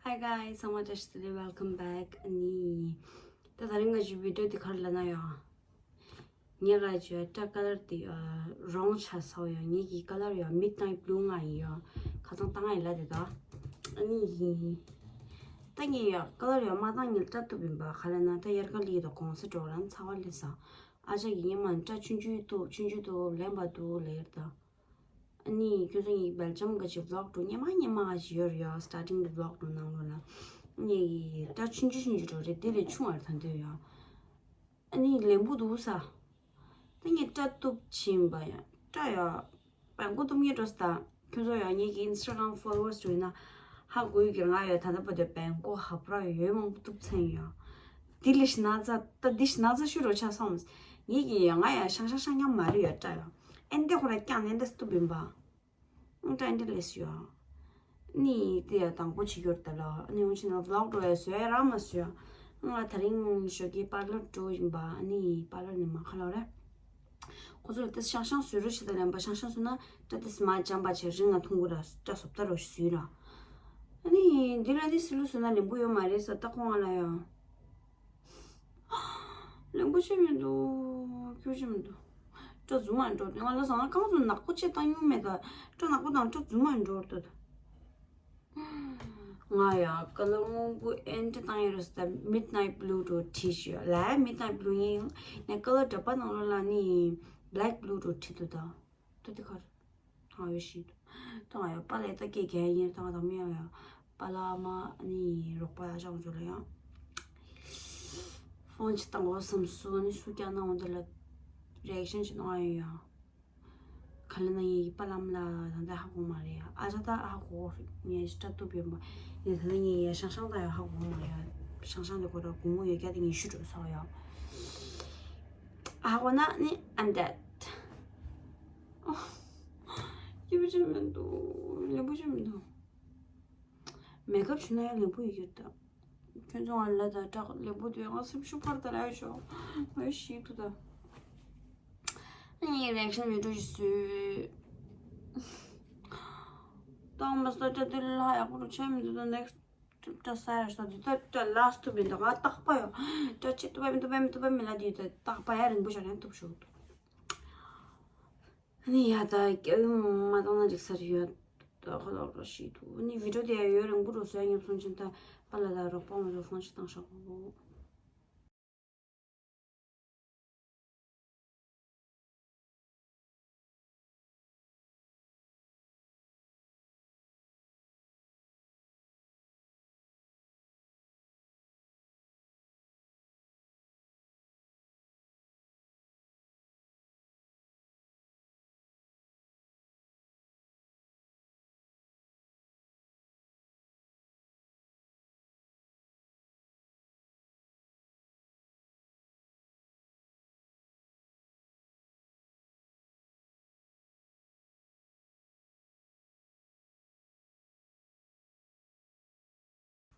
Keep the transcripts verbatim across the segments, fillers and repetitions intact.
Hi guys, ཚང་མ་བཀྲ་ཤིས་བདེ་ལེགས། Welcome back. ཨ་ནི། ད་དེ་རིང་ང་ཞུ་བི་ཌི་ཡོ་འདི་ག་རེ་ལབ་ན་ཡང་། ངས་ང་ཞུ་སྐྲ་ཀ་ལར་དེ་རོང་ཆ་ཚ་བོ་ཡང་། ངེད་ཀྱི་ཀ་ལར་ཡང་Midnight Blue ང་ཡིན་ཡང་། ཁ་སང་བཏང་ཡིན་ལ་དེ་དག་ཨ་ནི་ཡིན། ད་ངས་ཡང་ཀ་ལར་ཡང་མ་བཏང་ངས་སྐྲ་གཏུབ་ཡིན་པ། ག་ལབ་ན་ད་དབྱར་ཁ་སླེབས་དང་གོང་ས་འགྲོ་རང་ཚ་བ་སླེབས་ས། ཨ་ཅག་གིས་སྔོན་མ་སྐྲ་ཆུང་ཆུང་གཏུབ་ཆུང་ཆུང་གཏུབ་ལེན་པ་འདུག་ལབ་ཡོད་ད། ཨ་ནི་ཁྱོད་ཚོ་ངའི་སྦེལ་ཇམ་ག་ཅིག་vlog་འགྲོ་སྔོན་མ་སྔོན་མ་ག་ཅིག་ཡོད་རེད་ཡ། Starting the vlog་འགྲོ་ནང་ལོགས་ལ། ཨ་ནི་སྐྲ་ཆུང་ཆུང་ཆུང་ཆུང་འགྲོ་རེད། དེ་ལས་ཆུང་བ་རེད་ད་འདོད་ཡ། ཨ་ནི་ལེན་པོ་འདུག་ས། ད་ངས་སྐྲ་གཏུབ་ཕྱིན་པ་ཡ། སྐྲ་ཡ། བན་གོ་གཏུབ་ངེས་འགྲོ་ས་ད། ཁྱོད་ཚོ་ཡང་ངེད་ཀྱི་Instagram followers་འགྲོ་ཡིན་ན་ཧ་གོ་ཡོད་ཀྱི། ང་ཡ་ད་ལྟ་བར་དུ་བན་གོ་ཧབ་ར་ཡོད་མང་པོ་གཏུབ་ཚར་ཡིན་ཡ། དེ་ལས་ཤི་ན་ཚ་ད་འདི་ཤི་ན་ཚ་ཤུ་རོ་ཆ་སོང་། ངེད་ཀྱི་ཡ་ང་ཡ་ཤང་ཤང་ཤང་ཉམས་མ་རེད་ཡ་སྐྲ་ཡ། ཨེ་འདི་ཁོ་ར་ཀྱང་ནན་ཏེ་གཏུབ་ཡིན་པ། ཨང་ཀྲ་འདི་ལས་ཡོད། ནི་དེ་ཡང་དང་པོ་བྱེད་རྒྱུར་ད་ལ་ནི་འོང་ཕྱིན་ན་vlog་འགྲོ་ཡ་བཟོ་ཡ་རག་མ་བཟོ་ཡ། ང་དེ་རིང་ཞོགས་ཀྱི་པར་ལར་འགྲོ་ཡིན་པ། ནི་པར་ལར་ནི་མ་ཁ་ལོ་རེད། ཁོ་ཚོ་ལ་དེ་ཤང་ཤང་བཟོས་རོགས་བྱེད་ད་ལན་པ། ཤང་ཤང་བཟོས་ན་སྐྲ་དེ་སི་མ་འཇམ་པ་བྱས་རིང་ང་ཐུང་གུ་ར་སྐྲ་བཟོ་ལྟ་རོགས་བཟོས་ར། ནི་འདི་ལ་ནི་སི་ལུ་བཟོས་ན་ལེན་པོ་ཡོད་མ་རེད་ས་ད་ཁོང་ང་ལ་ཡང་། ལེན་པོ་ཆེ་མི་འདུག་སྐྱུར་ཆེ་མི་འདུག་སྐྲ་རྫུན་མ་འགྲོ། ང་ལ་སང་གང་ཚོ་ནག་པོ་ཆེ་བཏང་མྱོང་མེད་ད། སྐྲ་ནག་པོ་དང་སྐྲ་རྫུན་མ་འགྲོ་འདུག་ང་ཡ་ཀ་ལར་སྔོན་པོ་ཨེ་འདྲ་བཏང་ཡོད་རེད་ད། Midnight Blue་འགྲོ་བྲིས་ཤི་ལ། Midnight Blue་ཡིན་ནས་ཀ་ལར་འདྲ་པ་ནང་ལོགས་ལ་ནི་Black Blue་འགྲོ་བྲིས་འདུག་ད། ད་དེ་གར་ཧང་ཡོད་ཤི་འདུག་ད་ང་ཡ་པ་ལས་ད་སྐད་རྒྱག་ཡིན་ད་ང་དང་མི་ཡ་ཡ་པ་ལ་མ་ནི་རོགས་པ་ཡ་ཅང་ཚོ་ལ་ཡང་ཕོན་ཅིག་བཏང་གོ་བསམ་སོང་། ནི་སུ་ཀྱང་ན་འོ་འདི་ལ་reaction་ཅིག་གནང་ཡ་ཡོད་ཡ། ག་ལ་ན་ངའི་པ་ལམ་ལ་ད་ལྟ་ཧ་གོ་མ་རེད་ཡ། ཨ་ཅག་ད་ཧ་གོ་ངས་སྐྲ་གཏུབ་ཡོད་མ་ཡིན། ད་ལྟ་ངས་ཡ་ཤང་ཤང་ད་ཡ་ཧ་གོ་མ་རེད་ཡ། ཤང་ཤང་དེ་ཁོ་ར་དགུང་ལོ་ཡོད་རྒྱ་དེ་ངས་ཤུ་འགྲོ་ས་ཡ། ཧ་གོ་ན་ནི་I'm dead། སྐྱིད་པོ་ཅིག་མི་འདུག་ལེན་པོ་ཅིག་མི་འདུག་མེག་ཨབ་བྱུང་ན་ཡང་ལེན་པོ་ཡོད་ཀྱི་རེད་ད། ཁྱོད་ཚོ་ང་ལ་ད་སྐྲ་ལེན་པོ་དུས་ང་སེམས་ཤུགས་འཕར་ད་ལ་ཡོད་ཤོག་ང་ཡོད་ཤིག་ཐུ་ད། ངའི་reaction video་ཞིག་བཟོས། ཏང་མ་ས་སྐྲ་དེ་ལ་ཡག་པོ་རུ་ཆད་མི་འདུག་ད་next་སྐྲ་ས་ཡར་ས་དུས་ད་སྐྲ་last་ཐུབ་མི་འདུག་ང་རྟག་པ་ཡོད། སྐྲ་ཆེ་ཐུབ་པ་མི་ཐུབ་པ་མི་ཐུབ་པ་མི་ལ་དུས་ད་རྟག་པ་ཡར་རིང་པོ་ཞིག་ལེན་ཐུབ་ཤོག་ཨ་ནི་ཡ་ད་སྐྱ་བོའི་མ་བཏང་ན་འགྲིག་ས་རེད་ཡ། ད་ཁ་ལོག་རོ་ཞིག་འདུག་ཨ་ནི་video་དེ་ཡ་ཡོད་རིང་པོ་རུ་བཟོ་ཡ་ཉོབ་སོང་ཕྱིན་ད་པ་ལ་ད་རོགས་པ་ང་ཚོ་ཕོན་ཞིག་བཏང་ཤོག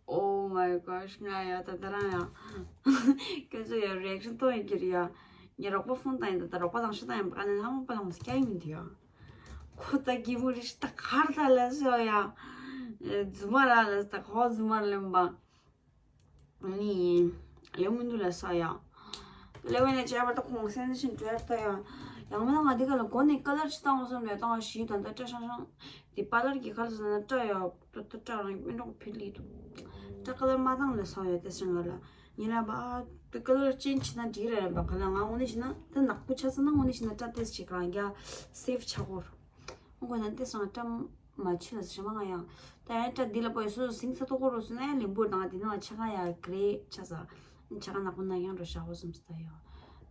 Oh my gosh ང་ཡ་ད་ད་རང་ཡ་ཁྱོད་ཚོ་ཡ་reaction་གཏོང་ཡི་གི་རེད་ཡ། ངའི་རོགས་པ་ཕོན་བཏང་ཡིན་ད། ད་རོགས་པ་དང་ཤི་བཏང་ཡིན་པ་ག་ནས་ལྷ་མོ་པ་ལ་མོ་སྐྱ་ཡིན་དུ་ཡ། ཁོ་ད་གི་མོ་རི་ཤི་ད་གར་ད་ལ་སོ་ཡ། རྫུན་མ་ར་ལ་ད་ཁོ་རྫུན་མ་ར་ལེན་པ། ནི། ལེ་མུ་འདུ་ལ་ས་ཡ། ལེ་ཝེ་ནེ་ཅེ་བར་ད་ཁོང་སེན་ཤིན་ཏུ་ཡར་ལྟ་ཡ། ཡང་མིན་ན་ང་འདི་ག་ལ་གོ་ནས་ཀ་ལར་ཅི་བཏང་བ་བསམ་ལས་བཏང་བ་ཞིག་དང་ད་སྐྲ་ཤང་ཤང་། འདི་པ་ལར་གྱི་ཁ་ལ་ཟ་ན་སྐྲ་ཡ་ཏོ་ཏོ་སྐྲ་རང་མི་འགྲོ་ཕི་ལི་འདུག་སྐྲ་ཀ་ལར་མ་བཏང་ལ་ས་ཡ་ཏེ་སེང་ག་ལ། ཉི་ལ་བ་ཏོ་ཀ་ལར་ཅན་ཆི་ན་འགྲིག་ར་ར་བ་ག་ལ་ང་འོ་ནི་ཞིག་ན་ད་ནག་པོ་ཆ་ས་ན་འོ་ནི་ཞིག་ན་སྐྲ་ཏེ་ཞིག་གང་རྒྱ་སེབ་ཆ་གོ། འོ་གོ་ན་ཏེ་སང་སྐྲ། མ་ཕྱི་ལ་ཞེ་མ་ང་ཡང་། ད་ཡང་སྐྲ་འདི་ལ་པོ་ཡི་སོ་སོ་སིང་ས་ཏོ་ཀོ་རོ་སུ་ན་ཡང་ལེམ་བུར་དང་དེ་ནང་ཆ་ག་ཡ་གྲེ་ཆ་ས། ཆ་ག་ནག་པོ་ན་ཡང་རོ་ཞག་པོ་སུམ་སི་ད་ཡ།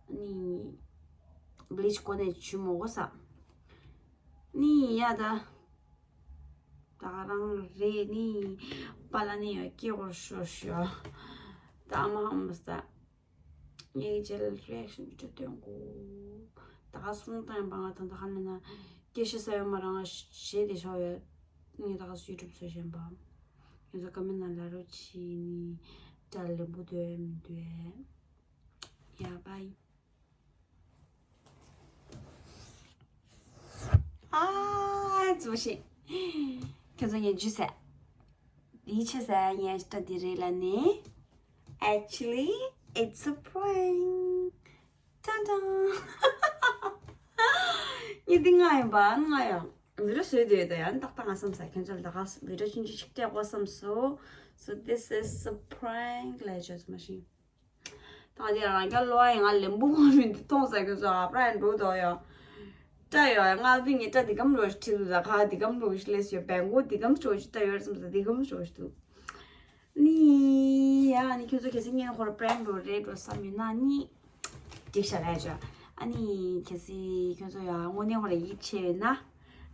ནི། བི་ལི་ཆི་གོ་ནས་ཆུ་མོ་གོ་ས། ནི་ཡ་ད། ད་རང་རེ་ནི། པ་ལ་ནི་ཡ་སྐྱེ་གོ་ཤོ་ཤོ། ད་མ་ཧམ་སི་ད། ངའི་རྗེས་ལ་རི་ཨེག་ཤན་བི་ཌི་ཡོ་སྟོན་དགོས། ད་ག་སོང་ད་ཡིན་པ་ང་ད་ད་ཧ་ལས་ན་སྐད་ཆ་ས་ཡོད་མ་རང་ཞེས་དེ་ཤོག་ཡོད། ངས་ད་ག་སུ་ཡུ་ཊུབ་བཟོ་བཞིན་པ། ངས་ཚོ་ཀ་མེན་ན་ལ་རོ་ཆི་ནི་དྲ་ལེ་བུ་དོད་མི་དོད། ཡ་བའི། ཨ་ཙི་བ་ཤེས། ཁྱོད་ཚོ་ངས་ཇུས་ཟས། འདི་ཆེ་ས་ཡན་སྟ་འདི་རེད་ལ་ནི། Actually, it's a prank. ཏན་ཏན། ཉི་ཏི་ང་ཡིན་པ་ང་ཡང་བི་ཌིའོ་བཟོས་དེ་ཡོད་ད་ཡང་ཏག་ཏག་ང་བསམ་ས་ཁྱོད་ཚོ་ལ་ད་ག་བི་ཌིའོ་ཆུང་ཆུང་ཞིག་སྤྲད་དགོས་བསམ་སོ། So this is a prank. ལས་བྱོས་མ་ཤིང་ད་དེ་རང་རྒྱ་ལོ་ཡང་ང་ལེན་པོ་ངོ་མི་འདི་མཐོང་ས་ཁྱོད་ཚོ་ཨ་པྲ་ཡང་འགྲོ་དོ་ཡོ། ཏྲ་ཡོ་ང་བི་ངེ་ཏྲ་འདི་གམ་རོ་ཁྲིད་དུ་ད་ག་འདི་གམ་རོ་ཤི་ལེས་ཡོ་བན་གོ་འདི་གམ་ཤོ་ཤི་ཏྲ་ཡོ་བསམ་ས་འདི་གམ་ཤོ་ཤི་དུ། ནི་ཡ་ནི་ཁྱོད་ཚོ་གལ་སྲིད་ངའི་ཧོར་པྲེང་རོ་རེད་འགྲོ་བསམ་ཡོད་ན་ནི་འགྲིག་ཤག་རེད་ཅོ། ཨ་ནི་གལ་སྲིད་ཁྱོད་ཚོ་ཡ་དངོས་གནས་ཧོར་ཡིད་ཆེས་ཡོད་ན་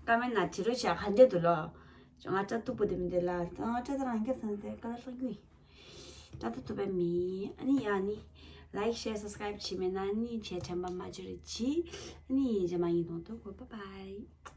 ཀ་མེན་ན་བྲི་རོགས་བྱ་ག་འདྲས་འདུག་ལོ། ཅོ་ང་སྐྲ་གཏུབ་པོ་དེ་མི་འདུག་ལ་ད་ང་སྐྲ་ད་རང་སྐྱ་ཚང་དེ་ཀ་ལ་ལྷག་རྒྱུ་ཡིན། སྐྲ་ད་གཏུབ་པའི་མི་ཨ་ནི་ཡ་ནི་like share subscribe བྱེད་མེད་ན་ནི་བྱས་དྲན་པ་མ་བརྗེད་རེ་བྱེད། ཨ་ནི་རྗེས་མ་ཡིན་དང་དུ་གོ bye bye.